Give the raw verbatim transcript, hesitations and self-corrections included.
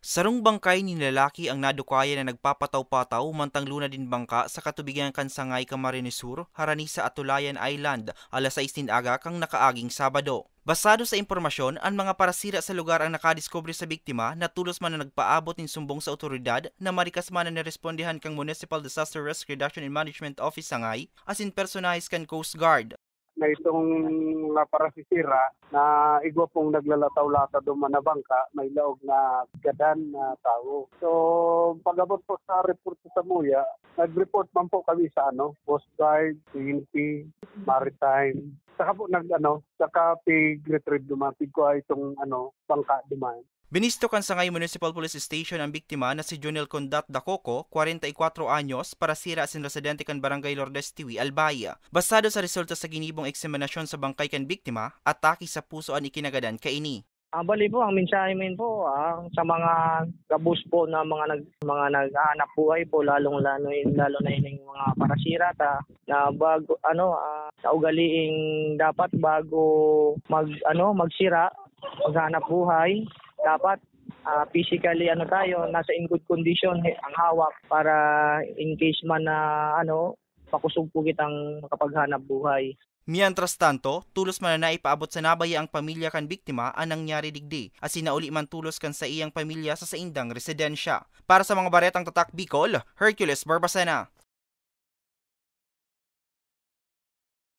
Sarong bangkay nin lalaki ang nadukayan na nagpapataw-pataw mantang lunad nin bangka sa katubigan kan Sangay, Camarines Sur, harani sa Atulayan Island, alas sais nin aga kan nakaaging Sabado. Basado sa impormasyon, an mga parasira sa lugar ang nakadiskubre sa biktima na tolos man na nagpaabot nin sumbong sa awtoridad na marikas man na nirespondehan kan Municipal Disaster Risk Reduction and Management Office Sangay asin personahes kan Coast Guard. Na itong mga parasisira na igwa pong naglalataw-lataw duman na bangka, may laog na gadan na tawo. So, pag-abot po sa report sa Samuya, nag-report man po kami sa ano, Coast Guard, P N P, Maritime. Saka po nag ano, saka pig-retrieve duman, pigkuha itong ano, bangka duman. Binistok kan Sangay Municipal Police Station ang biktima na si Jonel Condat Dacoco, kwarenta y kwatro anyos, parasira asin residente kan Barangay Lourdes, Tiwi, Albay. Basado sa resulta sa ginibong eksaminasyon sa bangkay kan biktima, atake sa puso an ikinagadan kaini. Ah, bali po, ang mensahe mo yun po, ah, sa mga gabos po na mga nag-, mga naghahanap buhay po, lalong lalo, lalo na yung mga parasira ta, na bago, ano, ah, sa ugaliing dapat bago mag, ano, magsira, maghanap buhay, dapat, ah, physically, ano tayo, nasa in good condition, eh, ang hawak para in case man na, ano, makusog po kitang makapaghanap buhay. Mientras tanto, tolos man na naipaabot sa nabaya ang pamilya kan biktima an nangyari digdi, asin nauli man tolos kan saiyang pamilya sa saindang residensya. Para sa mga baretang Tatak Bicol, Hercules Barbacena.